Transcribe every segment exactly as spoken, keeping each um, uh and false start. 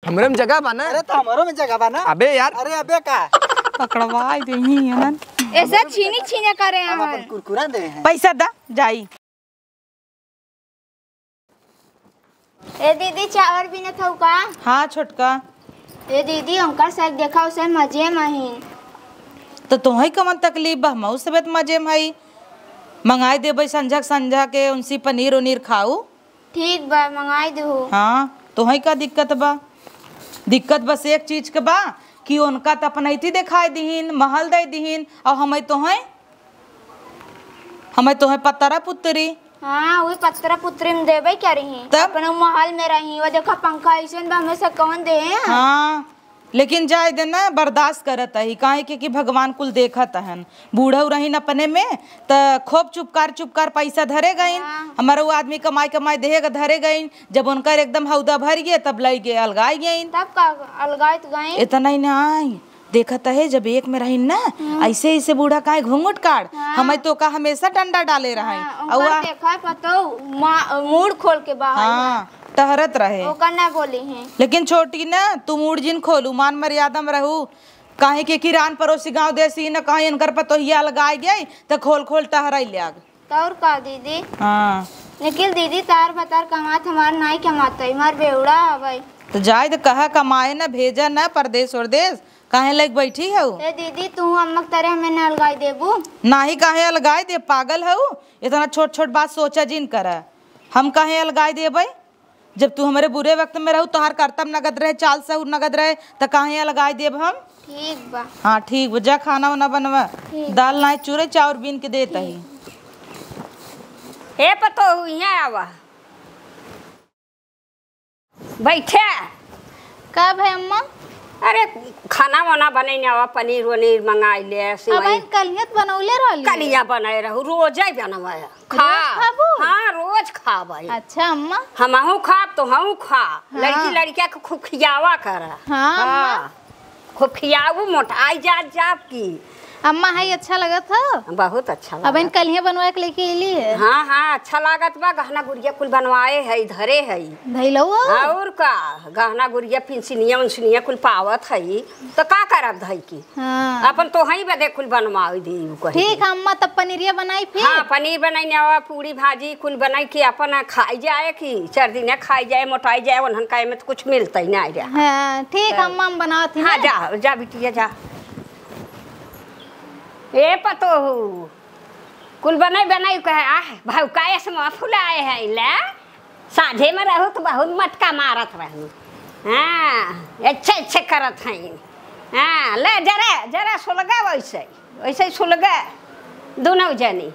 हमरे में जगह बा ना। अरे तो हमरो में जगह बा ना। अबे यार। अरे अबे का? पकड़वाई देही है ना। ऐसे छीनी छीने करे हम हैं। अपन कुरकुरा दे हैं। पैसा दा, जाई। ए दीदी, चावल बीनत हऊ का? हाँ छोटका। ए दीदी, उनकर साग देखा, उसे मजे में ही। तो तोहई कवन तकलीफ बा? हमहू सबेत मजे में हई। मंगाई देबै संझा के, संझा के उनसे पनीर उनीर खाऊ। ठीक बा, मंगाई देहु। हाँ, तोहई का दिक्कत बा? दिक्कत बस एक चीज के बा कि उनका त अपनैती देखाई दिहिन, महल दे दिहिन, और हमें तोहई, हमें तोहई पतरा पुतरी। हाँ, वही पतरा पुतरी में देबे क्या रही? तब? अपने महल में रही, वो देखा पंखा ऐसन बा, हमें से कौन दे? हाँ, लेकिन जाए दे ना, बर्दाश्त करत ही, काहे के कि भगवान कुल देखत हन। बूढ़ऊ रहीन अपने में, त खूब चुपकार चुपकार पैसा धरे गईन। हाँ। हमारा वो आदमी कमाई कमाई देहे के धरे गईन। जब उनकर एकदम हौदा भर गए, तब लई गए, अलगाई गईन। तब का अलगाइत गईन? इतना ही ना आई, देखत है, जब एक में रहीन ना, हम्म। ऐसे ऐसे बूढ़ा काहे घूंघट काढ़, हाँ। हमें तो का हमेशा डंडा डाले रहे। हाँ, अउआ उनकर देखा पतो मा-, मूड़ खोल के बाहर हाँ, टहरत रहे। ओकर ना बोली हैं। लेकिन छोटी ना, तू मूड़ जिन खोलू, मान मर्यादा में रहू, काहे के किरान पड़ोसी गाँव देसी न कहीं इनकर पतोहिया अलगाई गई, त खोल खोल टहराई ल्याग। त और का दीदी? हाँ। निखिल दीदी, तार भतार कमात हमार नाई कमात है, हमार बेवड़ा हवै। त जाए त कहा कमाए न, भेजा न परदेस उरदेस, काहे लाइक बैठी हऊ? ए दीदी, तू अम्मा के तरे हमें न अलगाई देबू? नाही, काहे अलगाई दे, पागल हऊ? इतना छोट छोट बात सोचा जिन करा। हम काहे अलगाई देबै? जब तू हमरे बुरे वक्त में रहू, तोहार करतब नगद रहे, चाल सहूर नगद रहे, त काहे अलगाई देब हम? ठीक बा। हाँ, ठीक बा, जा खाना वाना बनवा। ठीक। दाल नाई चूरे, चाउर बीन के देत ही। ए पतोहू, यहाँ आवा, बैठे। का भाई अम्मा? अरे, खाना वाना बनैने आवा, पनीर वनीर मंगाई ले, अब सेवई। इन कलियत बनौले रहली। कलिया बनाए रहू, रोजे बनवाया। खा। रोज खाबू? हाँ, रोज खाबै। अच्छा अम्मा। हमहू खाब, तोहू खा। हाँ। लड़की लड़किया के खूब खियावा कर। हाँ, अम्मा। खूब खियाऊ, मोटाई जात जाब की। अम्मा, है अच्छा लगत ह? बहुत अच्छा अब इन लगत। कलिया बनवा के लेके अइली है। हाँ, हाँ, अच्छा लागत बा। गहना गुरिया कुल बनवाए है, धरे है। धैलऊ हो? और का, गहना गुरिया, पिंसनिया उनसनिया कुल पावत है, तो का करब धई की? हाँ। अपन तोहई बदे कुल बनवाई दी, उ कहे ठीक के। है अम्मा, तब पनीरिया बनाई फिर? हाँ, पनीर बनाई, नेवा, पूड़ी भाजी कुल बनाई के अपन खाई जाए कि चार दिन खाई जाए, मोटाई जाए, उन्हन का एमे तो कुछ मिलता ही नहीं रहा। हाँ, ठीक है तो अम्मा, हम बनावत ही हाँ, ना। जा, जा बिटिया, जा। ए पतोहू, कुल बनाई बनाई कहे, आह, भाऊ काहे से मुँह फुलाए है, ले? साझे में रहू तो बहुत मटका मारत रहू। हाँ, अच्छे अच्छे करत हैं। हाँ, ले जरा, जरा सुलगा वैसे, वैसे सुलगा दोनों जनी।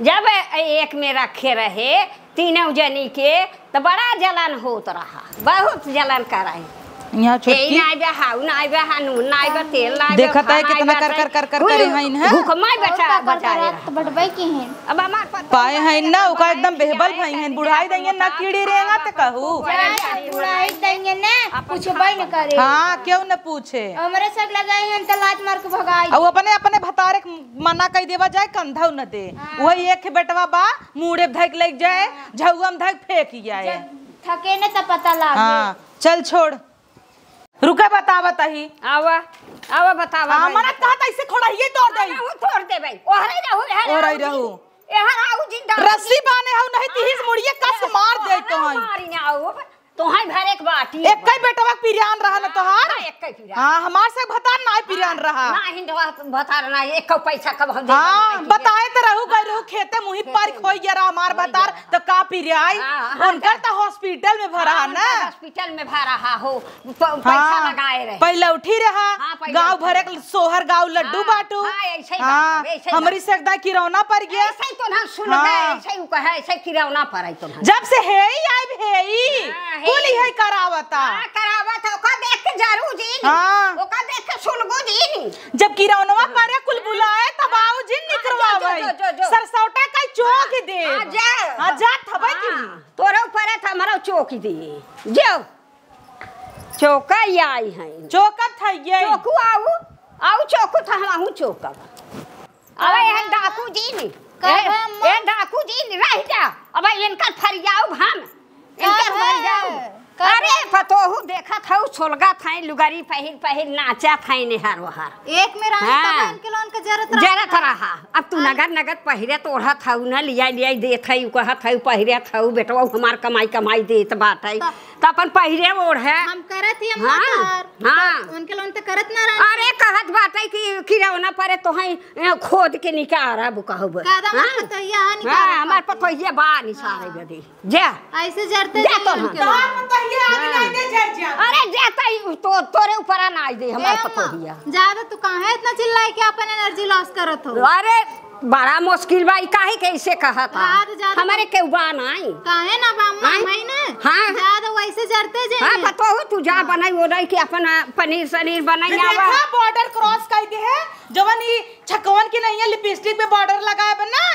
जब एक में रखे रहे तीनों जनी के, तो बड़ा जलन होत रहा, बहुत जलन करे। यहाँ छोटकी। ए, नाई बा, हाउ नाई बा, हा नून नाई बा, तेल नाई बा, देखत है फा नाई कितना बा, कर, कर, कर, कर कुल करे हईन, हैं? भूख माई और बचा, का कर बचा कर रहे। रात बढ़बे की हैं। अब हमार पता पाए बा, हईन ना, ओका एकदम बेहबल भई हईन, बुढ़ाई देंगे ना, कीड़ी रेंगा ते कहू। जाए बुढ़ाई देंगे ना, पूछबे न करे। हाँ, क्यों न पूछे? हमरे सब लगाई हैं तो लात मार के भगाई। अब अपने, अपने भतारे के मना कई देवा जाए, कंधौ न दे। हाँ। वही एक बेटवा बा, मूड़े धैक लेके जाए, हाँ। झउआ में धैक फेंक जाए। जब थके न त पता लागे। हाँ, चल छोड़। रुका, बतावत ही। आवा, आवा, बतावा हाँ, भाई। मरद कहा त ऐसे खोड़ा ही तोड़ दे। हाँ, वो तोड़ दे भाई। ओहरे रहू, एहर ओहरे रहू। रहू। एहर आऊ जिंदा। रस्सी बांधे हऊ नहीं, तिहिस मुड़िए कस मार दे तो हई। मारी ना आऊ। तोहई भरे के बाटी। एक्कै बेटवा के पिरान रहा न हाँ, तोहार? हाँ, एक्कै पिरान। हाँ, हमार से भतार नाय पिरान हाँ, रहा। ना हिंदवा भतार ना, एक्कै पैसा कब हम हाँ, देबे ना बताए त रहू, गए रहू खेते मुही खेते पर में। खोई गया रहा हमार खोई भतार, गया। त का पिराई? हाँ, हाँ, उनकर हाँ। त hospital में भरा हाँ, है ना? उनकर hospital में भरा हा हो, प-, पैसा हाँ, लगाए रहे। पहले उठी रहा, हाँ, पहले गाँव उठी भरे के रहा। सोहर गाँव लड्डू हाँ, बाटू। हाँ, ऐसे ही हाँ, बात है, ऐसे ही हमरी बात। से एकदम किरौना पर गया। ऐसे ही तो ना सुन हाँ। गए, ऐसे ही कहे, ऐसे किरौना पर आई तो ना। जब से हेई आइब हेई, हाँ, कुल हेई। इहे करावता। हाँ, करावत है, ओका देख के जरू जी। हाँ। ओका देख के सुलगू जी। जब किरौनवा हाँ। परे कुल बुलाए, तब हाँ। आऊ जी हाँ, जो, जो, निकरवावे। जो, जो, जो। सरसौटा का चोक हाँ। दे। हाँ, जा। हाँ, जा, थबे की। हाँ। तोरे ऊपर है, त हमरा चोक दे। जो। चोका ही आई हैं। चोकत है ये। चोकू आऊ, आऊ चोकू त हमहू चोकब। अबे, ए डाकू जी नी। का ए, बा, अम्मा? ए डाकू जी नी, रह जा। अबे, इनकर फरियाऊ हम। का इनकर बा? फरियाऊ। अरे, पतोहू देखत हऊ, सोलगत हईं, लुगरी पहिर पहिर नाचत हईं, नेहर ओहर। एक में रही हाँ। तब इनके लोन के जरत रहा। जरत रहा। अब तू हाँ। नगद नगद पहिरे त ओढ़त हऊ न, लियाई लियाई देत हई, उ कहत हऊ, पहिरत हऊ, बेटवा हमार कमाई कमाई देत बाटइ। त त अपन पहिरे ओढ़े। हम करत ही अम्मा हाँ, तोहार। हाँ। त उनके लोन त करत ना रहे। अरे, कहत बाटइ कि किरौना परे तोहई, ए, खोद के निकारब कहब। का दामाद हाँ? पतोहिया है, निकारब हाँ, हमार बाटे। पतोहिया बा निसारे हाँ। बदे। जा। ऐसे जरते जा जाइए तो उनके हाँ। लोन। तोहार पतोहिया आवे हाँ। ना दे जर जा। अरे, जा तई तो, तोरे ऊपर ना आई दे हमार ए अम्मा, पतोहिया। ज्यादा तू काहे इतना चिल्लाए के अपन energy loss करत हो? अरे, बड़ा मुश्किल बा, ई काहे के ऐसे कहत ह? रात ज्यादा हमारे केहू बा नाई। काहे ना बा, अम्मा, आय? हमाई ना? हाँ। ज्यादा वैसे जरते जे हाँ, हैं। पतोहू, तू जा हाँ। बनाई, वो रही कि अपन, आ, पनीर सनीर बनाई ये आवा। देखा, border cross कर दे है, जवन ई छकवन की नहीं है, lipstick पे border लगाए बा ना,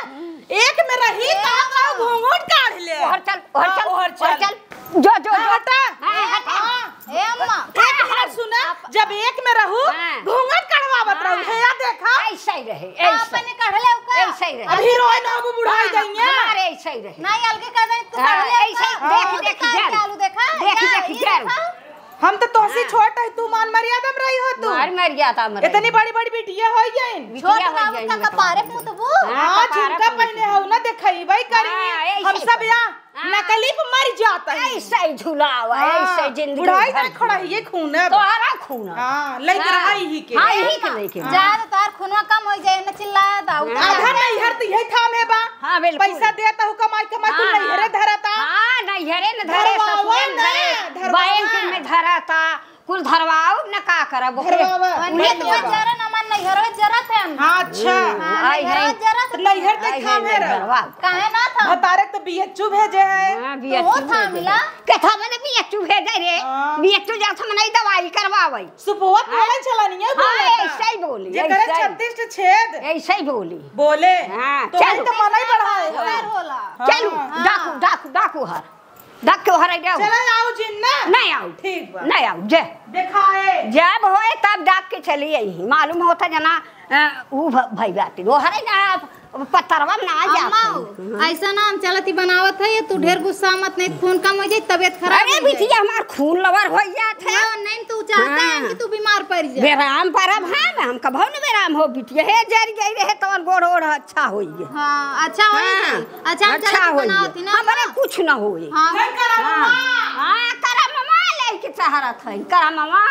एक में रही, ए, का, का, घूंघट काढ़ ले। ओहर चल, ओहर हाँ, चल, ओहर ओहर चल। चल। जो, जो, हाँ, जो। हटा। हाँ, हटा। हाँ। ए अम्मा। एक मिनट सुना, आप जब एक में रहू, हाँ। घूंघट कढ़वावत रहू, हाँ। हेया देखा। ऐसे ही रहे, हाँ, ऐसे। अपने कढ़ले ओका। ऐसे ही रहे। अब हीरोइन होबू बुढ़ाई हाँ, गई है। हमारे ऐसे ही रहे। नहीं, अलगे कर दे, तू हाँ, कढ़ले ऐसे ही ओका। देख, हाँ। देख, देख, देख, जा। आलू देखा? देख, जा, देख, ये जा। देखा? हम तो तोहसे हाँ। छोट है, तू मान मर्यादा में रही हो तू। मार मर्यादा में रही। इतनी बड़ी बड़ी बिटिया हो गई। बिटिया छोट हो ना गई उनका उनका। कपारे मुतबू। हाँ, हाँ, कपारे झुमका मुतबू। पहने हो ना, देखई भाई करी। हाँ, ऐसे हम ही सब पहने। यहाँ हाँ। नकली पे मर जाता है। ऐसे ही झुलावा, हाँ, ऐसे ही जिंदगी बुढ़ाई भर ना खड़ा है, ये खून है अब। तोहरा खून है। हाँ, लइके हाँ। रहा यही के। हाँ, यही के लइके। हाँ। जा तो तार खूनवा कम हो जाए, न चिल्ला दाऊ। हाँ। आधा नैहर तो यही थामे बा। हाँ, बिल्कुल। पैसा देता हूँ, कमाई, कमाई, तू हाँ, नैहरे हाँ। धरता। हाँ, नैहरे न धरे, धरवावा ससुरे न ना, धरे, धरवावा। बैंक में धरता। कुल धरवाओ न, का करब ओकरे? धरवावा, उहे तो धरवावा। जरा न मन नैहरो जरत है हम। हाँ, अच्छा। हाँ, आई नैहरो है। जरत तो नैहर तो आई है, थामे रहो। धरवाओ। काहे ना था? भतारे तो B H U भेजे है। हाँ, तो वो B H U था भेजे मिला। है। के था मैंने B H U भेजे रे? हाँ। B H U जात हम नहीं दवाई करवावे। सुपवा हाँ? थोड़ा चलानी है, हाँ, बोला था। ऐसे ही बोली, जेकरे ऐसे ही। छत्तीस छेद। ऐसे ही बोली। बोले। हाँ, तो चल। हम तो मना ही बढ़ाए हो। हाँ। चलू, हाँ। डाकू, डाकू, डाकू हर। डाक के ओहर आइ जाओ। चला आओ जिन ना। नहीं आओ। ठीक बा। नहीं आओ, जे। देखाए। जब होए तब डाक के चली आई। मालूम होता जना, अ, ऊ भ-, भई बाटी। ओहर ना पतरवा में ना जात अम्मा, है। हाँ। ऐसा ना हम चलत ही बनावत है, ये तू ढेर गुस्सा मत, नहीं खून कम हो जाई, तबीयत खराब अरे हो जाई। बिटिया, हमार खून लवर हो जात है। ना, नहीं, तू चाहता है हाँ। कि तू बीमार पड़ जाए। बेराम परब हम, हम कभो न बेराम हो बिटिया। हे जर गई रहे तवन गोड़ ओड़ अच्छा होई गे। हाँ, अच्छा होई हाँ, गे। अच्छा, हम अच्छा चलत होई बनावत गे। ही ना, हमरे हाँ। कुछ न होई। हाँ। नहीं करा हाँ। मम्मा। हाँ, करा मम्मा लेके चहरत है, करा मम्मा।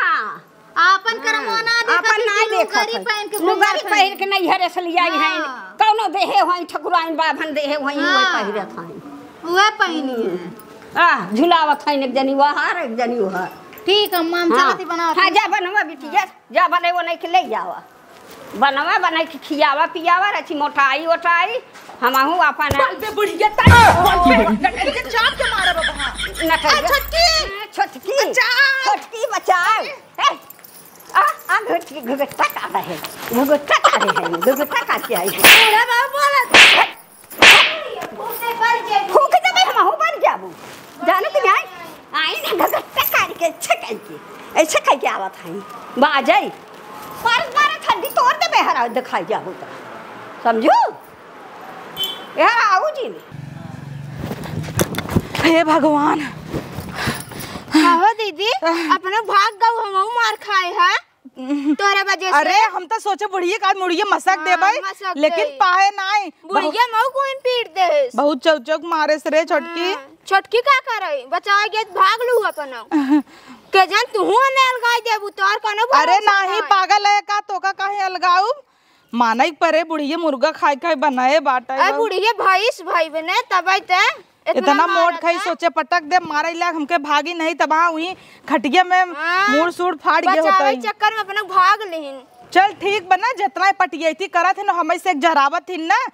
आपन हाँ, करमवा ना देखत आपन है ना कि देखत लुगरी है। पहन के लुगरी घूमत है। पहिर के नैहरे से लियाई है। हाँ। कौनो देहे होई, ठकुराइन बाभन देहे होई, उहे हाँ। पहिरत है। उहे पहिनी है। हम्म। आह, झुलावत है एक जनी वहार, एक जनी वहार। ठीक है, अम्मा, हम हाँ। चलत ही बनावत हाँ, ही। जा बनवा बिटिया, जा बने वो नहीं के ले जावा। बनवा, बनाई के खियावा, पियावा, रची मोटाई, ओटाई, हमहू अपन बोल बे बुढ़िया, ताई, बोल बे, डंडा के चाप के मारब अब, हाँ। न कर आ, दे। छोटकी। छोटकी। बचाओ। छोटकी, बचाओ। ए, आ, आ, घुटकी, घुघुट्टा का रहे। घुघुट्टा का रहे, घुघुट्टा का के आई। अरे बाबा, बोलत। फूंक देबे, हमहू बर जाबू। जाने के नहीं? आई ना घगट्टा काट के, ऐसे कह के, ऐसे कह के आवत हई। बाजई। मारत मारत हड्डी तोड़ देबे, हरा देखाई जाबू त। समझू? यार, आऊ जी ने। हे भगवान। कहो दीदी, अपने भाग गऊ, हमहू मार खाए है। तोहरे वजह से। अरे, हम तो सोचे बुढ़िया का मुड़िया मसक हाँ, देबै, मसक लेकिन देई। पाए नाई। बुढ़िया मऊ कोइन पीट देस। बहुत चौचौक मारे से रे छोटकी। हाँ, छोटकी का करे? बचाए गए तो भाग लू अपन। के जान तू हमें अलगाई देबू, तोर कोनो अरे भरोसा नाही, नाई। पागल है का? तोका काहे अलगाऊ? मानई परे बुढ़िया मुर्गा खाए खाए बनाए बाटे अरे अब। बुढ़िया भैंस भाई बने तबै ते इतना इतना मोट मारत खाई है। सोचे पटक दे, मारे लाग हमके भागी नहीं, तब हाँ, वही खटिया में हाँ, मूड़ सूड़ फाड़ गए बचावे होतई। चक्कर में अपना भाग लेहिन। चल ठीक बना, जितना पटियैती करत है ना, हमें से एक जरावत ही ना।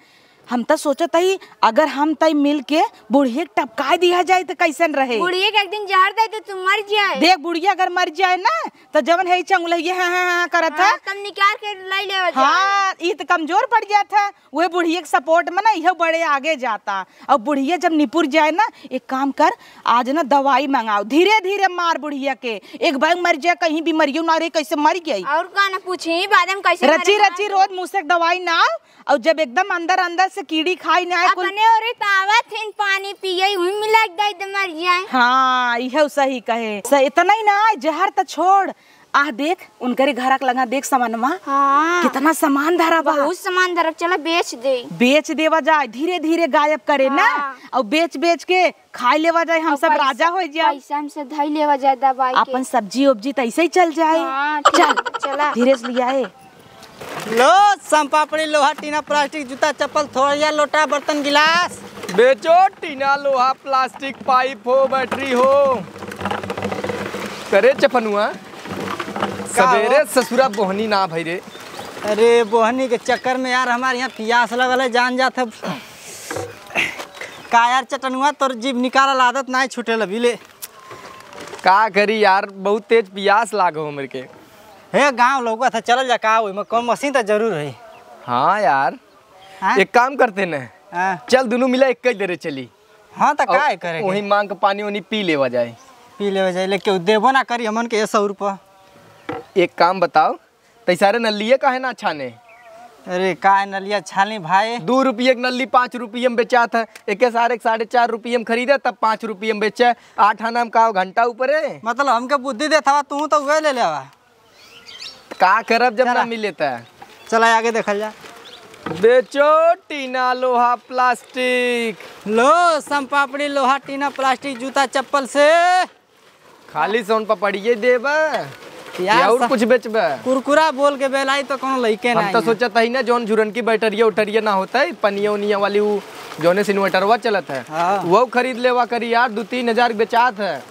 हम त सोचत हई, अगर हम तई मिल के बुढ़िए के टपकाए दिया जाए त कैसन रहे? बुढ़िए के एक दिन जहर दे दे, तू मर जाए। देख, बुढ़िया अगर मर जाए ना, त जवन है चंगुलैया हाँ, हाँ, हाँ करत है। हाँ, तब निकाल के लाई लेवा जाए। हाँ, ई त कमजोर पड़ जात है। उहे बुढ़िया के support में ना इहे बड़े आगे जाता। और बुढ़िया जब निपुर जाए ना, एक काम कर, आज ना दवाई मंगाओ, धीरे धीरे मार बुढ़िया के, एक बार मर जाए, कहीं बीमारियों ना रही, कैसे मर गई। और का ना पूछी, बाद में कैसे रची मरे रची मार। रोज मुँह से दवाई ना, और जब एकदम अंदर अंदर से कीड़ी खाई ना आए कुल। अपने ओरी त आवत हिन, पानी पिए, उही मिला के दे दे, मर जाए। हाँ, इहे सही कहे। स-, इतना ही ना, जहर त छोड़। आह देख, उनकरे घरा के लगा देख समनवा। हाँ। कितना सामान धरा बा। बहुत सामान धरा, चला बेच दे। बेच देवा जाए, धीरे धीरे गायब करे ना। हाँ। और बेच बेच के खाई लेवा जाए, हम और सब पैसा, राजा हो जाए। पैसा हम से धई लेवा जाए दबाई के। अपन सब्जी उब्जी त ऐसे ही चल जाए। हाँ, ठीक, चल, चला। धीरे से लियाए। लो, संपापड़ी, लोहा, टीना, प्लास्टिक, जूता, चप्पल, थोरिया, लोटा, बर्तन, गिलास। बेचो टीना, लोहा, प्लास्टिक, पाइप हो, बैटरी हो। करे चपनुआ, का हो? सबेरे ससुरा बोहनी ना भई रे। अरे, बोहनी के चक्कर में यार, हमारे यहाँ पियास लगल है, जान जात है। का यार चटनुआ, तोर जीभ निकालल आदत नाहीं छूटेल अभी ले। का करी यार, बहुत तेज पियास लागो हमरे के। हे, गाँव लौकत है, चलल जा का, ओइमे कौन मशीन त जरूर है। हाँ यार, हाँ? एक काम करते न, हाँ। चल दुनू मिला एक ही दरे चली। हाँ, त और का है करे के? वहीं मांग के पानी वानी पी लेवा जाए। पी लेवा जाए, लेकिन देबो ना करी हमन के ये सौ रुपया। एक काम बताओ, तै सारे नल्लिये काहे ना छाने? अरे, काहे नल्लिया छानी भाई? दू रुपये के नल्ली पाँच रुपये में बेचात है, एके सारे के साढ़े चार रुपये में खरीदे, तब पाँच रुपये में बेचे। आठ आना में का घंटा ऊपर है? मतलब, हमके बुद्धि देत हवा, तू तो उहे ले लेवा। का करब जब चला। ना मिले त? चला, आगे देखल जा। बेचो टीना, लोहा, प्लास्टिक। लो, संपापड़ी, लोहा, टीना, प्लास्टिक, जूता, चप्पल से। खाली सोन पपड़िए देबा? यार, या और सा-, कुछ बेचबा? कुरकुरा बोल के बेलाई तो कोनो लइके हम नहीं तो है। सोचत हई ना, जौन झुरन की बैटरिया उटरिया ना होता है, पनिया उनिया वाली, उ जौने से inverterवा चलत है, हाँ। वो खरीद लेवा करी यार, दू तीन हजार के बेचात है।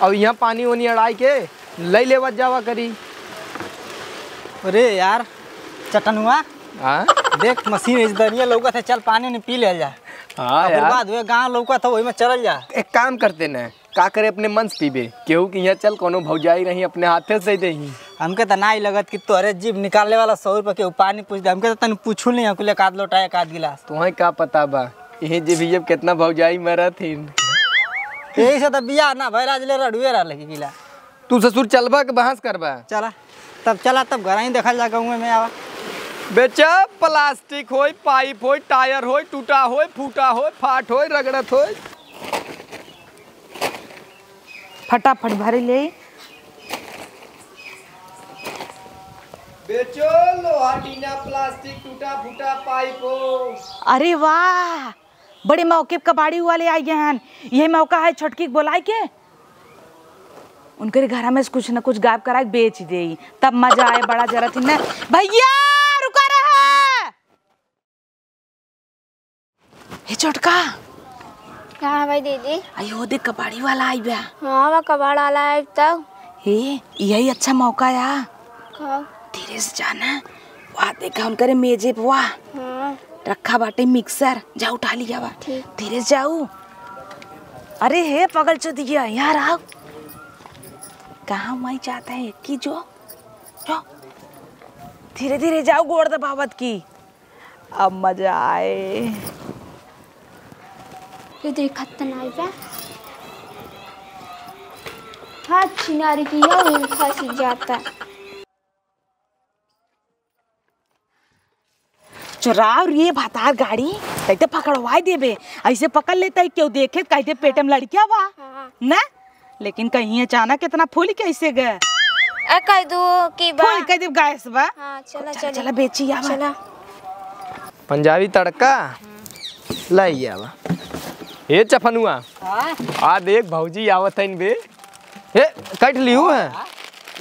और यहाँ पानी वानी अड़ाई के ले लेवत जावा करी। अरे यार, चटनुआ, हाँ? देख, मशीन इस दरिया लौकत है, चल पानी वानी पी ले जा। हाँ ओकर यार। बाद हुए गाँव लौकत है, वही में चलल जा। एक काम करते न, का करे अपने मन से पीबे, केहू के यहाँ चल, कोनो भौजाई रही, अपने हाथे से देही। हमके त नाई लगत कि तोहरे जीभ निकाले वाला सौ रुपया के पानी पूछ दे। हमके त तनी पूछू नहीं, हमके एक आध लोटा, एक आध गिलास। तुम्हें का पता बा, यही जीभ अब कितना भौजाई मरत हिन। यही से त बियाह ना भइल, आज ले रडुए रह लगी गिला। तू ससुर चलबा के बहस करबा? चला, तब चला, तब घर ही देखल जा, गाँव में आवा। बेचा प्लास्टिक होई, पाइप होई, टायर होई, टूटा होई, फूटा होई, फाट होई, रगड़त होई। फटाफट भरी ले। बेचो लोहा, टीना, प्लास्टिक, टूटा फूटा पाइप हो। अरे वाह, बड़े मौके पे कबाड़ी वाले आ गए हैं। यही मौका है छोटकी के बोलाए के, उनके घरा में से कुछ न कुछ गायब करा के बेच दे, तब मजा आए, बड़ा जरूरत है ना। भैया, रुका रहा। हे छोटका। का भाई दीदी? अयो, देख, कबाड़ी वाला आई बा। हाँ, बा कबाड़ वाला आई तब। हे, यही अच्छा मौका या। का? धीरे से जाना। वाह, देखा उनकरे मेजे पे, वाह। हाँ। रखा बाटे मिक्सर, जा उठा लिया बा। ठीक। धीरे से जाऊ। अरे हे पगल चोदिया, यार आओ। कहाँ माई जाता है कि जो, जो। धीरे धीरे जाओ, गोड़ दबावत की। अब मजा आए। ये देखत त नाई बा। हाँ, छिनारी की हो, फंस जाता। चोराव रे भतार गाड़ी, तैते पकड़वाई देबे। ऐसे पकड़ लेता है, क्यों देखे, कहते पेट में लड़किया बा। हाँ। ना? लेकिन कहीं अचानक इतना फूल कैसे गए? ए, कह दो कि बा। फूल कह दे गैस बा। हाँ, चला, चला, चला। चला, बेची आवा। चला। पंजाबी तड़का, लाई आवा। ए चफनुआ, हाँ? आ देख भौजी आवत हईन बे। ए, कट लिहू है? हाँ,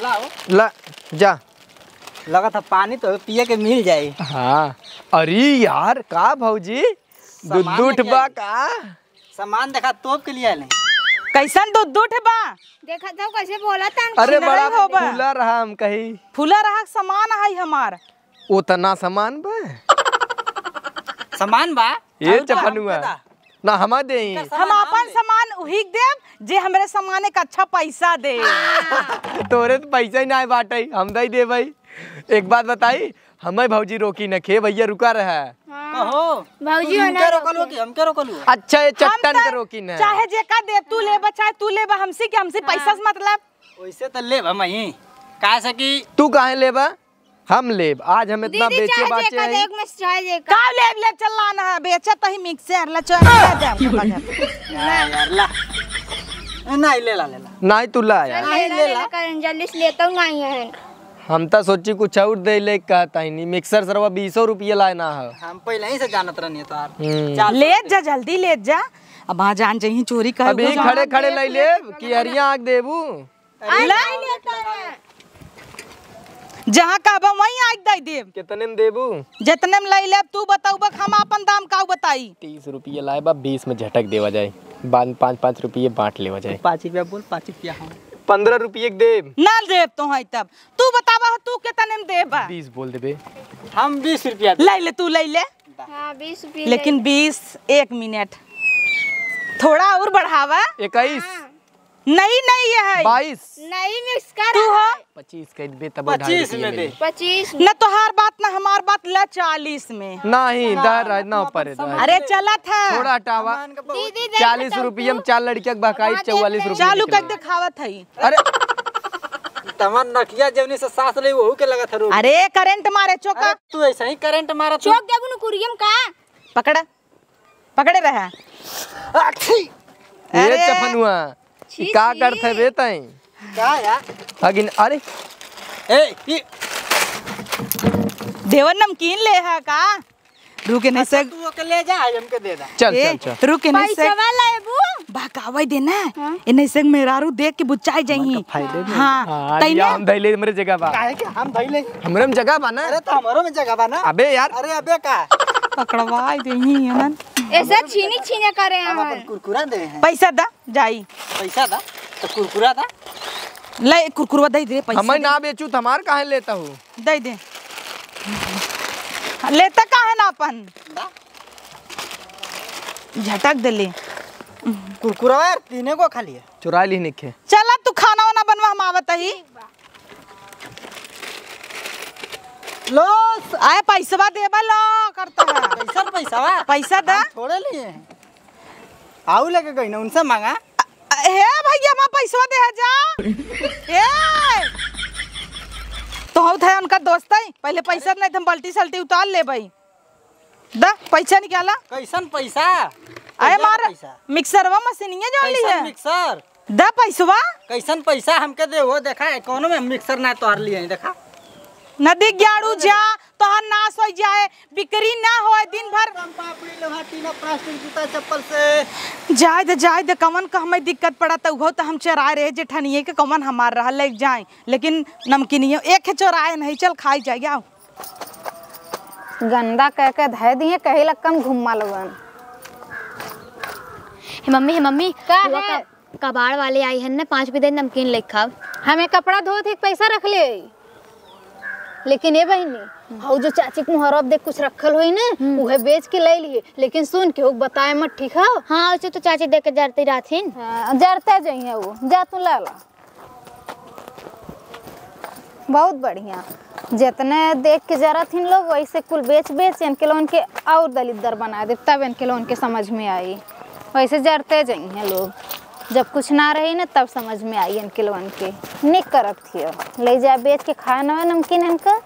लाओ। ला, जा। लगत है पानी तो पिए के मिल जाई। हाँ। अरे यार, का भौजी? सामान दुद्दू लेके ठबा आई। का? सामान देखा, तोप के लिए आइले। कैसन दुद्दू ठबा? देखा तो कैसे बोला तन। अरे छिनारा बड़ा हो बा। फूला रहा हम कही। फूला रहा सामान है हमार। उतना सामान बा? सामान बा? ये और का? चफनुआ। हमके दा। ना, हमा देई। इनका हम सामान हम आपन दे। सामान उही के देब, जे हमरे सामान एक अच्छा पैसा दे। तोरे तो पैसा ही ना बाटे, हम दे देबे। एक बात बताई, हमें भौजी रोकी न खे, भैया रुका रहा। हाँ। कहो, भौजी तू वाला इनके रोकल हो रोके। कि हमके रोकल हो? अच्छा, ये हम चट्टन त के रोकी न। चाहे जेका दे, तू लेबा, चाहे तू लेबा, हमसे कि हमसे हाँ। पैसा से मतलब। वैसे तो लेब हम ही, काहे से कि तू काहे लेबा? हम लेब, आज हम इतना दीदी, बेचे चाहे बाचे जेका हैं। देख में चाहे जेका। का लेब, ले चल लाना है, बेचत ही मिक्सर, ले चल, ले दे हमको बाजार। ना यार, ला। ए, नहीं, ले ला, ले ला। नहीं, तू ला यार। नहीं, ले ला, ले ला। ले ला, करें, जल्दी से लेता हूँ, नहीं है। हम तो सोची कुछ और दे ले कहता ही नहीं, मिक्सर सरवा बीसो रुपये लाए ना है। हम पहले ही से जानत रहनी है तो आप। हम्म। चार सौ ले रुपये। जा, जल्दी ले जा। अब वहाँ जान जइहीं चोरी कर अभी खड़े खड़े ले ले, कि हरिया आग देबू। अरे ला। नहीं लेता है। जहाँ कहबा वहीं आग दे देब। कितने में देबू? जितने में ले लेब, तू बताउबा, हम आपन दाम काउ बताई। तीस रुपये लाए बा, बीस में झटक देवा जाए, बाद में पाँच पाँच रुपये बाँट लेवा जाए। पाँच रुपया बोल, पाँच रुपया हम। पन्द्रह रुपये के देब। ना देब तो है तब। तू बतावा, तू कितने में देबा? बीस बोल देबे। हम बीस रुपया देब। ले ले, तू ले ले। हाँ, बीस रुपये लेकिन ले। बीस, एक मिनट, थोड़ा और बढ़ावा। इक्कीस। हाँ। नहीं, नहीं, ये है। बाईस। नहीं, मिक्स कर तू हो। है। पच्चीस कह दे, तब पच्चीस में दे। पच्चीस में। न तोहार बात, न हमार बात, ला चालीस में। नहीं, हाँ, दर है, ना अपन परे, समझ दर। अरे, चलत है। थोड़ा हटावा। दीदी, देख चालीस तो रुपये में तू। चार लड़किया के बकाई, हाँ, देख चौवालीस ले। रुपये चालू निकले। कर देखावत है। अरे, तमार नकिया जवनी से सास ले, वहू के लगत है रोग। अरे, करंट मारे, चोका। अरे, तू ऐसा ही करंट मारा तू। चोक देबू न कुरियम का। पकड़ा। पकड़े रहा। आखी। ए अरे। चफनुआ, छी, ई का छी। करत है बे तई? का यार? अगिन, अरे। ए, ई। देवर नमकीन ले हा का? रुके नहीं अच्छा, सक। तू ओके ले जा, हमके दे दा। चल, ए, चल, चल। रुके नहीं सक। पैसवा लेबू? बहकावे दे ना। हाँ। ए नहीं सक मेहरारू देख के बुच्चाई जाइहीं। हमका फायदे में। हाँ, हाँ, तैने? हम धैले हमरे जगह बा। काहे के हम धैले? हमरे में जगह बा ना। अरे तो हमरो में जगह बा ना। अबे यार। अरे अबे का? पकड़वाई देही एनन। ऐसे छीनी छीने करे हम अपन हैं। कुरकुरा दे हैं। पैसा दा, जाई। पैसा दा, तो कुरकुरा दा। ले, कुरकुरवा दे दे, पैसा हमें दे। ना बेचू, तो हमार काहे लेता हूँ? दे दे। लेता काहे ना अपन? दा। झटक देले। कुरकुरवा यार, तीने को खाली है। चुरा ली निखे। चला, तू खाना वाना बनवा, हम आवत ही। लो, आए, पैसवा देबा, लो, करता है। कैसन पैसवा? पैसा दा। हम थोड़े लिए हैं। आऊ लेके गई ना, उनसे मांगा। अ, हे भैया, हमार पैसवा दे जा। ए! तो होत है उनका दोस्त है, पहले पैसा नहीं, तो हम बाल्टी साल्टी उतार लेबई। दा, पैसा निकाला। कैसन पैसा? अरे कैसन मार, पैसा? मिक्सरवा मशीनिया जो ली कैसन है। मिक्सर? दा पैसवा। कैसन पैसा हमके दे, वो देखा है, कौनो में मिक्सर ना तोहर लिए है, देखा। नदी ग्याड़ू जा, तोहर नाश हो जाए, बिक्री ना होए, दिन भर। हम पापड़ी लोहा टीना प्लास्टिक जूता चप्पल से। जाए दे, जाए दे, कवन का हमें दिक्कत पड़ा, तो उहो तो हम चोराए रहे, जेठनिए के कवन हमार रहा, ले जाए, लेकिन नमकीनियो एक है चोराए नहीं, चल खाई जाए, आओ। गंदा कह के धय दिए, कहे लक्कम घुम्मा लोगन। हे मम्मी, हे मम्मी, का हुआ है? का-, कबाड़ वाले आई हन ना, पाँच रुपये दे नमकीन लेके खाओ। हमें कपड़ा धोत ही पैसा रख ले। लेकिन ए बहिनी, हम्म। हऊ जो चाची के मुहरवा पे देख कुछ रखल होई ना, हम्म। उहे बेच के ले लिए। लेकिन सुन के हो बताए मत, ठीक है? हाँ, उसे तो चाची देख के जरती रहथिन। हाँ, जरते जइहे वो। जा तू ला ला। बहुत बढ़िया। जितने देख के जरत हिन लोग, वैसे कुल बेच बेच इनके लोगन के और दलिद्दर बना दे, तब इनके लोगन के समझ में आई। वैसे जरते जइहें लोग, जब कुछ ना रही ना, तब समझ में आई इनके लोगन के। निक करत हियो, ले जा बेच के खाए नवे नमकीन इनका।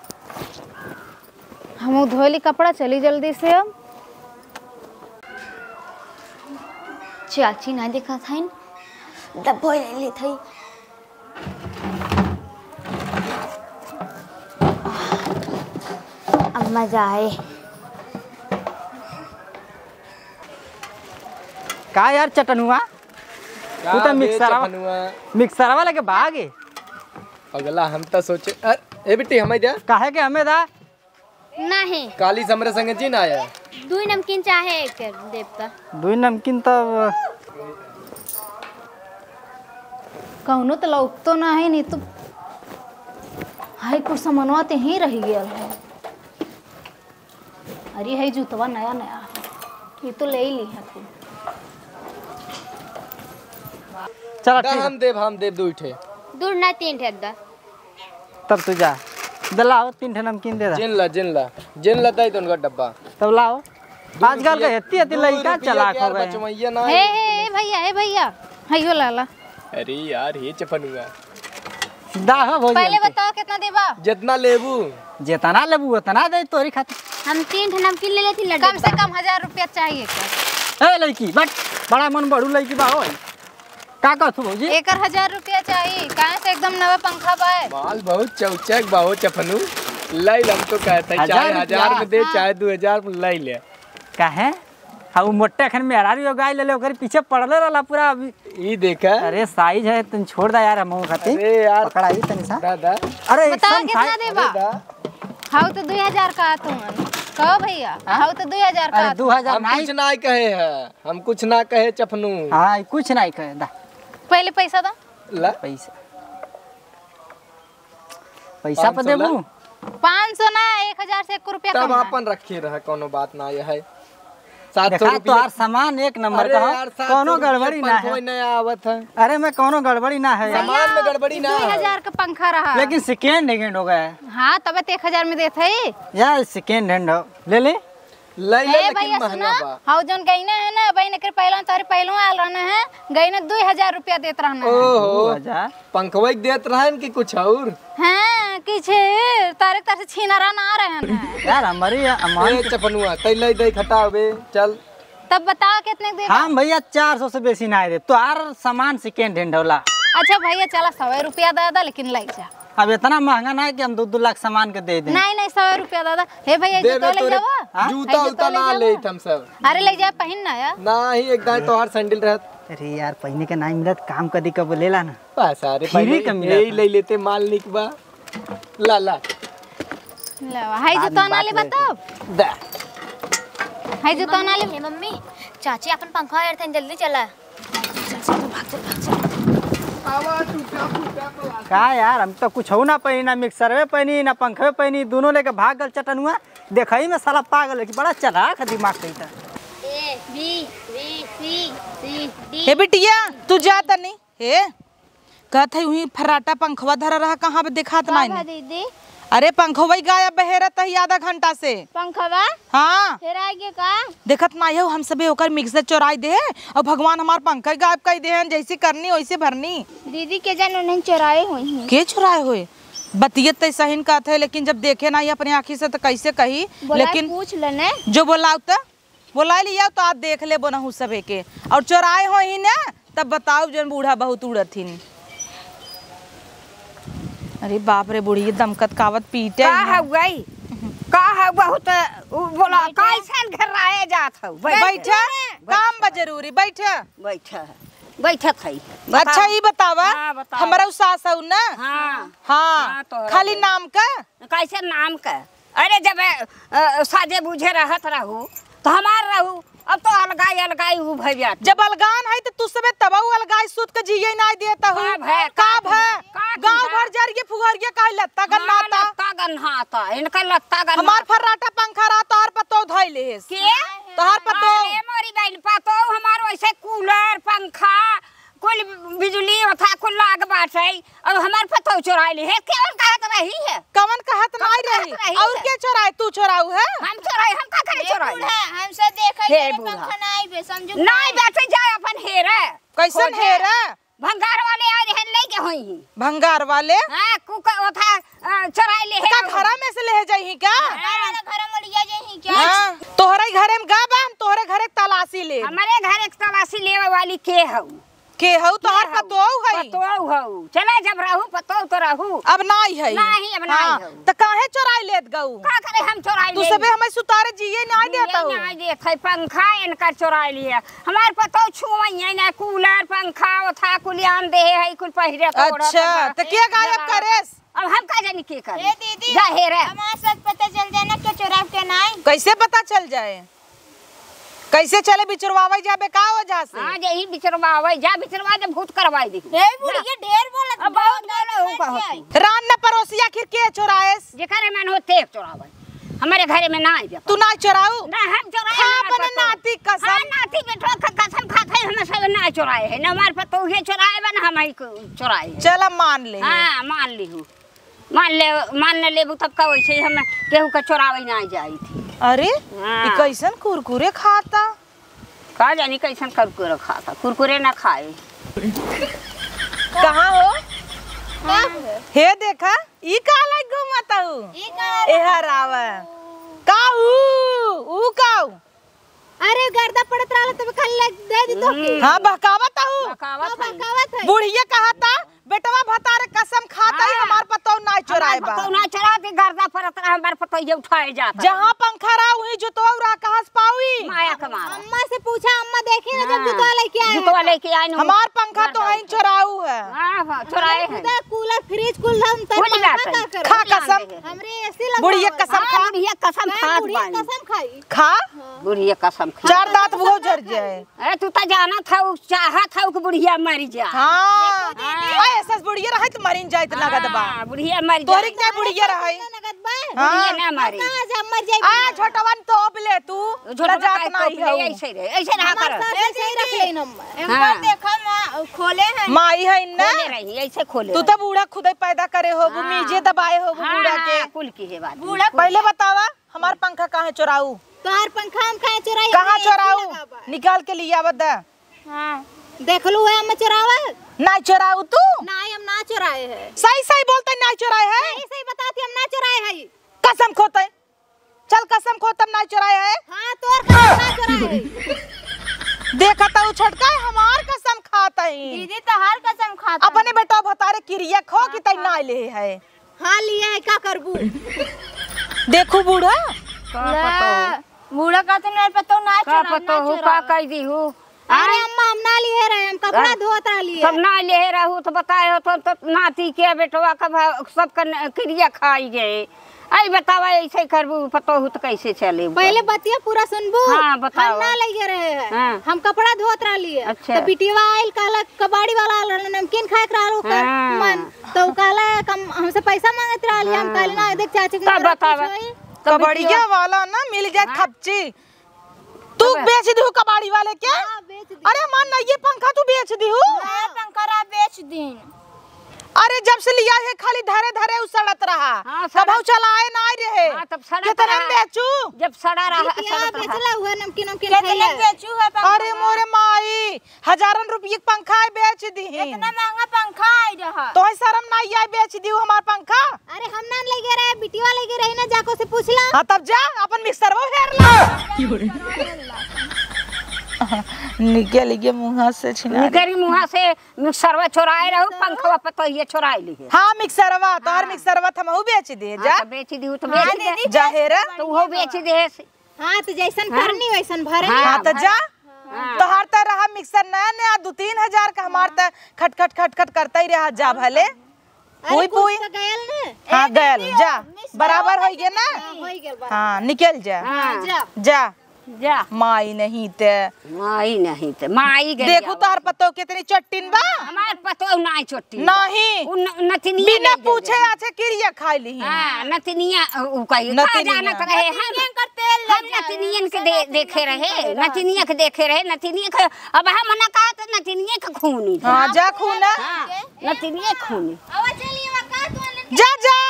हमहू धोली कपड़ा, चली जल्दी से अब। चाची ना देखा था इन, डब्बो ले ली थी। अब मजा आए। का यार चटनुआ? का तू तो बे मिक्सरवा, चटनुआ? मिक्सरवा लेके भागे। पगला, हम तो सोचे, अ, ए बिट्टी, हमें दे। काहे के हमें दा? नहीं। काली से हमरे संगे जी ना आया। दुई नमकीन चाहे एक देब का। दुई नमकीन तब कौनो तो लौकतो ना है, नहीं तो हाई कुछ समनवा ते ही रह गया है। अरे है जूतवा नया नया है, ये तो ले ही ली है तू। चला दा, ठीक है। हम देब, हम देब दुई ठे। दूर ना तीन ठे दा। तब तू जा, दे लाओ, तीन ठे नमकीन दे दा। जिन ला, जिन ला, जिन ला, दे दो उनका डब्बा। तब लाओ। आजकल के हेती हेती लइका चलाक हो गए। बचवैया ना हे, हे, हे भैया, हे भैया, हइयो लाला। अरे यार, हे चफनुआ। दा हो भौजी पहले हमके। बताओ कितना देबा? जितना लेबू। जेतना लेबू ओतना दे तोरी खातिर। हम तीन ठे नमकीन ले लेती लड्डू। कम से कम हजार रुपया चाहिए एकर। ए लइकी, बट बड़ा मन बढ़ू लइकी बा हो। का कहत हू भौजी? एकर हजार रुपया चाहिए, काहे से एकदम नवा पंखा बा। माल बहुत चौचक बा हो चपनू, लइ लम तो कहत है, हजार चाहे हजार रुपया? में दे, हाँ। चाहे दू हजार में लइ ले। काहे? हाँ, उ मोटे अखन मेहरारू एगो गाय ले ले, ओकरे पीछे पड़ले रहला पूरा अभी। ई देखा। अरे साइज है, तुम छोड़ दा यार, हम खातिर। अरे यार। पकड़ाई तनी सा। दादा। अरे बताओ एकदम कितना साइज। देबा? अरे दा। हाउ तो दुई हजार का तुमन। कहो भैया, हाँ? हाउ तो दुई हजार का अरे तुमन। दू हजार हम नाई। कुछ ना कहे है, हम कुछ ना कहे चपनू। हाँ, कुछ नाई कहे दा। पहले पैसा दा। ला। पैसा। पैसा पर पाँच सौ देबू? ला। पाँच सौ ना, एक हजार से एक रुपया तब कम ना। आपन रखे रहा, कौनो बात ना, यह है। सात सौ देखा, रुपये। तोहार सामान एक नंबर अरे का हो, यार, सात सौ कौनो रुपये गड़बड़ी ना पंखो है। नया आवत है। अरे, मैं कौनो गड़बड़ी ना है यार। सामान में गड़बड़ी ना है। दो हजार का पंखा रहा। लेकिन second hand हो गया है। हाँ, तबे तो एक हजार में देत है। यार, second hand हो, ले ले। ले ले, ए लेकिन भैया, महंगा सुना, बा। हौ जौन गइना है ना, बहिन, एकर पहलवान, तोहरे पहलवान आल रहना है, गइना दुई हजार रुपया देत रहना है। ओहो, दू हजार? पंखवई के देत रहन कि कुछ और? हाँ, कुछ और, तारे तरह से छीनरा ना रहन है। यार, हमारी अमान ए, चपनुआ, तै ले दे, घटा बे, चल। तब बताओ कितने के देबा? हम भैया चार सौ से बेसी ना दे, तोहार सामान second hand होला। अच्छा भैया, चला सौ रुपया दे दा, लेकिन ले जा। अब इतना महंगा ना है कि हम दो दो लाख सामान के दे दें। नहीं, नहीं, सौ रुपया दादा। हे भैया, देबे जूता ले तोरे जावा। हाँ? जूता हे, जूता उता ले ना जावा। लेत हम सब। अरे, ले जाए, पहिन ना यार। ना ही, एक दाएं तोहार सैंडल रहत। अरे यार, पहिने के नाई मिलत, काम कदी कब लेला ना। बस, अरे, free पहले का मिलत यही है। ले लेते, माल निक बा। ला, ला। ले, हाय बाद जूता में ना बात लेबा करते। तब? दा। हाय जूता ना मम्मी, ले। हे मम्मी, चाची अपन पंखवा एरथन, जल्दी चला। चल, चल, तू भाग, चल, भाग, चल। का यार, हम तो कुछ हो ना पहिनी, ना मिक्सरवे पहिनी, ना पंखवे पहिनी, दोनों लेके भाग गल चटनुआ। देखई में साला पागल है कि बड़ा चालाक है दिमाग से इधर। A, B, B, C, C, D। हे बिटिया, तू जा तनी। हे, कहत है उहीं फर्राटा पंखवा धरा रहा, कहाँ पे देखात का नाई बा ने? दीदी? अरे पंखवा ही गायब बहेरत है आधा घंटा से। पंखवा? हाँ। हेराय गे का? देखत नाई हो, हम सबे ओकर मिक्सर चोराई दे है और भगवान हमार पंखा ही गायब कर दे हैं, जैसी करनी वैसी भरनी। दीदी के जान उन्हें चोराए होई हैं। के चोराए होए? बतियत तै सही न कहत है, लेकिन जब देखे नाई अपने आँखी से तो कैसे कही? बोला लेकिन पूछ लेने। जो बोलाओ तो बोलाए लिया तो आप देख ले बोनहु सबे के। और चोराए होई ना, तब बताओ जौन बूढ़ा बहुत उड़त हिन। अरे बाप रे, बुढ़िया दमकत कावत पीटे का ही ना। हउवाई? का हउ बहुत उ बोला, बैठा। कैसन घेराए जात हउ? बैठ। बैठा, काम बा जरूरी, बैठ। बैठ। बैठत हई। अच्छा, बताओ। ई बतावा, हाँ, बताओ। हमरा उ सास हउ ना? हाँ। हाँ, हाँ, तोहरा खाली हउ। नाम का? कैसे नाम का? अरे, जब, अ, साजे बूझे रहत रहू, तो हमार रहू, अब तो अलगाई, अलगाई उ भई जात। जब अलगान है, तो तू सबे तबहु अलगाई सूत के जिए नाई देत हउ। का भे, का का भे? भे? का गाँव भे? भर जरिए फुहरिए काहे लत्ता हाँ, गन्नाता? लत्ता गन्नाता, इनका लत्ता गन्नाता। हमार फर्राटा पंखा रहा, तोहर पतोह धइले हेस। के? तोहर पतोह। अरे मोरी बहिन, पतोह हमार वैसे कूलर, पंखा, कुल बिजुली ओथा कुल लाग बाटै, अब हमार पतोह चोराइ लिहे, केवन कहत रही है? कवन कहत नाई रही? कहत रही और है? के चोराए? तू चोराउ है? हम चोराए, हम का करे ए चोराए? बूढ़ा, हमसे देखे हे तेरे बूढ़ा। पंखा नाई बे, संजू नाई भाई। बेचे जाए अपन हेरे। कैसन खोजे। हेरे? भंगार वाले आए रहन लेके होई। भंगार वाले? हाँ, कुका ओथा, अ, चोराइ लिहे का हो। घरा में से लेहे जाइही का? हाँ, वाला घर में लिया जाइही क्या? हाँ, तोहरे घरे में गा बा, हम तोहरे घरे के तलाशी लेब। हमरे घरे के तलाशी लेवे वाली के हऊ? के हऊ? तोहार के हऊ? पतोहू हई? पतोहू हऊ। चले जब रहू, पतोहू तो रहू। अब नाई हई। नाहीं, अब नाई हाँ, हऊ। त काहे चोराइ लेत गऊ? का करे हम चोराइ तू लेई? सबे हमें सुतारे जिए नाई ये देत हऊ। नाई देत है, पंखा इनकर चोराइ लिहे। हमार पतोहू छुअइहे ना, कूलर, पंखा, ओथा कुल आन देहे है, कुल पहिरे के ओढ़त अच्छा, है। त के गायब जरा करेस? अब हम का जानी के करे? ए दीदी, जा हेरे। हमार सच पता चल जाए ना, के चोराब के नाई। कैसे पता चल जाए? कैसे चले बिचरवावे जाबे का वजह से? हाँ, यही बिचरवावे, जा बिचरवा दे, भूत करवाई दे। ए बुढ़िया ढेर बोलत, अब बहुत बहुत बोले हो, बहुत। रान न परोसी आखिर के चोराएस? जेकर मन हो ते चोरावे। हमरे घरे में ना आइबे। तू ना चोराऊ? ना हम चोराए, खा ना अपने पतो। नाती कसम। हाँ, नाती बेटवा क-, कसम खात है, हम सब ना चोराए है। ना हमार पतोहू चोराए बा, ना हम ही को चोराए है। चल अब मान ले। हाँ, मान लिहू। मान ले, मान न लेबू तब का, वैसे ही हम केहू का चोरावे ना जाई थी। अरे, हाँ। ई कैसन कुरकुरे खाता? का जानी कैसन कुरकुरे खाता, कुरकुरे ना खाए। कहाँ हो? का है? हे देखा, ई का लाग घूमत हऊ? ई का एहर आवे। का ऊ? ऊ का ऊ? अरे गर्दा पड़त रहल तब खाली लाग दे दी तो। हम्म। हाँ, बहकावत हऊ। बहकावत तो है। बहकावत है। बुढ़िया कहता, "बेटवा भतारे कसम खात हई, हाँ। हमार पतोह नाई चोराए बा।" हमार पतोह नाई चोराए, गर्दा पड़त रहा, हमार पतोह ये उठाए जात है। जहाँ पंखा रहा, वहीं जुतवा रहा, कहाँ से पावी? माया के मारा। अम्मा से पूछा, अम्मा देखी ना, जब हाँ। जुतवा लेके आए जुतवा हैं। लेके आए ना। हमार पंखा तो गर्दा वहीं उठाए। चोराऊ है। हाँ, हाँ, चोराए हैं। खुदा कूलर, फ्रिज, कुल हम तर कुल पंखा बात है। का करो? खा कसम। हमरे एसी लगा बुढ़िया हुआ है। कसम हाँ, खा। बुढ़िया कसम हाँ, खात बुढ़िया बानी। कसम खाई। खा। बुढ़िया कसम खा। चार दांत वो झर जाए। अरे, तू तो जानत हऊ, चाहत हऊ कि बुढ़िया मरी जा। हाँ। देखो, देखो। आ, ऐसा बुढ़िया रहे तो मरिन जाए तो नगद बा। हाँ, बुढ़िया मरी तोहरी जाए। के बुढ़िया रहे। नगद बा। हाँ। बुढ़िया ना मरी। कहाँ जा, मर जाए आ, बुढ़िया। छोटवन तोप ले तू, छोटवन लजात काहे नाई तोप ले, हऊ। ऐसे रहे, ऐसे रहा हमार कर। सास ऐसे ही रख ले नंबर। हाँ। इनको देखो, माँ, खोले हैं। माई है ना? खोले रही, ऐसे खोले तू रही। तो बूढ़ा खुदे पैदा करे होबू, हाँ। मीजे दबाए होबू हाँ, बूढ़ा के। हाँ, कुल की है बात। बूढ़ा पहले बतावा, हमार पंखा काहे चोराऊ? तोहार पंखा हम काहे चोराई? कहाँ हमरे एसी चोराऊ? लगा बा। निकाल के लिया बता। हाँ। देख लू है हम चोरावल? नाई चोराऊ तू? नाई, हम ना चोराए है। सही सही बोलते, नाई चोराए है। सही सही बताती, हम ना चोराए है। कसम खोते। चल कसम खोतम नाई चोराए है। हाँ, तोर कसम ना चोराए है। देखा तो उ छोटका है, हमार कसम खात है। दीदी तोहार कसम खात है। अपने बेटा भतारे किरिया खो कि तई ना ले है। हाँ, लिया है, का करबू? देखू बूढ़ा। का ले, पतोहू? बूढ़ा कहते नहीं, पतोहू ना का चोरा, ना पतोहू, चोरा। का कह दीहू? अरे आय? अम्मा, हम ना लिए रहे, हम कपड़ा अरे, धोत रहलिए। तब ना लिए रहू तो बताए हो तो, तो नाती के बेटवा का भा-, सब कन-, किरिया खाई गए। आई बतावा, ऐसे करबू पतोहू तो कैसे चले ऊपर? पहले बतिया पूरा सुनबू। हाँ, बतावा। हम ना लिए रहे हैं। हाँ। हम कपड़ा धोत रहलिए। अच्छा। तो बिटिया आइल, कहला कबाड़ी वाला आल रहल, नमकीन खाए के रहल ओकर हाँ। मन। तो उ कहला, "कम, हमसे पैसा मांगत रहल, हम हाँ। कहले, ना, देख, चाची के तब मरद बतावा। कुछ होई।" तब कबड़िया बिटिया वाला ना मिल जाए हाँ। खपची। तू तब बेच दिहू कबाड़ी वाले के? हाँ, बेच दी। अरे, हमार नइये पंखा तू बेच दिहू? हाँ, पंखा रहा, बेच दीन। अरे, जब से लिया है, खाली धरे धरे उ सड़त रहा। हाँ, कबहू सड़त चलाए ना रहे। हाँ, तब सड़त कितना रहा। में बेचू? जब सड़ा रहा, बिटिया सड़त रहा। बेचला हुआ, नमकीन, नमकीन कितना खैला। बेचू है पंखा? अरे, मोरे माई, हजारन रुपये के पंखा है, बेच दीही। इतना महंगा पंखा आई रहा। तोहे शरम नाई आई, बेच दिहू हमार पंखा? अरे हम ना लेगे रहे, बिटिया लेगे रही ना, जाको से पूछ ला। हाँ तब जा, अपन मिक्सरवा हेर ला। निकल गए मुँहा से छिनारी। निकल गए मुँहा से, मिक्सरवा चोराए रहू, पंखवा पतोहिया चोराए ली है। हाँ मिक्सरवा, तोहर हाँ। मिक्सरवा त हमहू बेच दे, हाँ, जा। तो बेच दिहू तो हाँ, बेच दे। दीदी, जा बेच हेरा। दे। तो वो बेच दे। हाँ, तो जैसन हाँ? करनी वैसन भरनी। हाँ, हाँ, तो जा। हाँ। तोहार त रहा मिक्सर नया नया, दू तीन हजार का, हमार त खट खट खट खट करता ही रहा, जा भले। अरे, पुई, कुछ पुई। तो गयल ने। हाँ, ए, गयल, दीदी, जा। मिक्सर बराबर होई गया ना? हाँ, होई गया बा। हाँ, निकल जा। हाँ। जा। जा। जा। माई नहीं ते। माई नहीं ते, माई गई देखू आवा। तोहार पतोह कितनी चट्टिन बा। हमार पतोह नाई चट्टिन बा। नहीं। उ न-, नतनिया बिना नहीं पूछे देले। आछे किरिया खाई ली। हाँ, नतनिया, उ कही, का नतनिया। जानत रहे हम? नतनिया का तेल हम ले जाए, नतनियन के दे-, देखे रहे, नतनिया के देखे रहे, नतनिया के, अब हम ना कहा तो नतनिया के खूनी। हाँ, जा खूना। हाँ, नतनिया खूनी। जा, जा।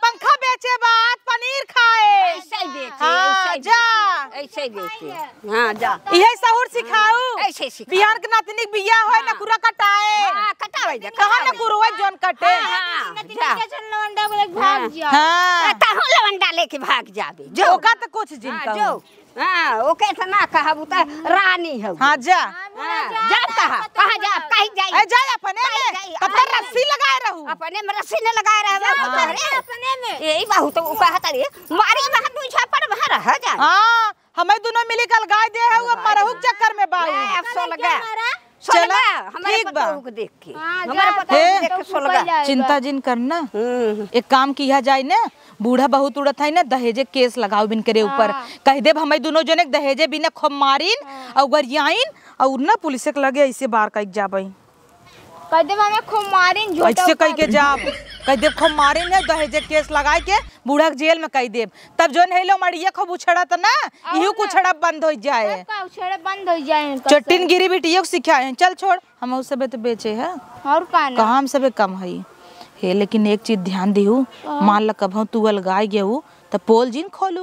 पंखा बेचे बाद पनीर खाए। ऐसे ही बेचे, हाँ, ऐसे ही जा। बेचे, ऐसे ही बेचे। हाँ, जा। इहे सहूर सिखाऊ। हाँ, ऐसे सिखाऊ। बिहान के नातनी के बियाह होए, हाँ। नकुरा कटाए। हाँ, कटावे जा, कहाँ कटावे जा। नकुरवा जौन कटे? हाँ, हाँ, नतनी जा। के जन लवंडा बोले, भाग हाँ। जा। हाँ। ए, तहूँ लवंडा लेके भाग जाबे। जो। ओका तो कुछ जिन हाँ, कहू। जो। हाँ, ओके से ना कहब, उ त रानी हउ। हाँ, जा। हाँ, जा, जा, कहा, कहाँ जा, कहीं जाई। ए, जा अपने कहीं में, जाई, तब तक अपने रस्सी में। लगाए रहू। अपने में रस्सी न लगाए रहू, जा, अपने में। अपने में। यही बहुत उ कहत रही, मारी वहाँ दू झापड़ वहाँ रह जा। हाँ, हमें दुनो मिली कल गाय दे है, वो अलगाए मरहू ना। चक्कर में बाऊ। ले, अब सोलगा। चला, सोलगा, हमारे ठीक बा। पतोह के देख के। हाँ, हमारे जा, पतोह के हे, देख के सोलगा। चिंता जिन करना। हम्म। एक काम किया जाए ना, बूढ़ा बहुत उड़त है ना, दहेजे केस लगाओ बिन करे ऊपर। हाँ। कह देब हमें दुनो जने के दहेजे बिना खूब मारिन हाँ। और गरियाइन और ना पुलिस के लगे ऐसे बार कह जाबई। कह देब हमें खूब मारिन, झोटा ऐसे कह उठा के के। जाब, कह देब खूब मारिन है, दहेजे केस लगाए के बूढ़ा के जेल में कह देब। तब जौन है लो मड़िया खूब उछड़त ना, और इहू ना। कुछड़ा बंद हो जाए। तब का उछड़ा बंद हो जाए इनका चट्टिन सब। गिरी बिटियों को सिखाए हैं। चल छोड़, हम उ सबे तो बेचे है। और का ना? कहाँ हम सबे कम हई? हे, लेकिन एक चीज ध्यान दिहू, हाँ। मान ल कभौ तू अलगाए गेहू, त पोल जिन खोलू।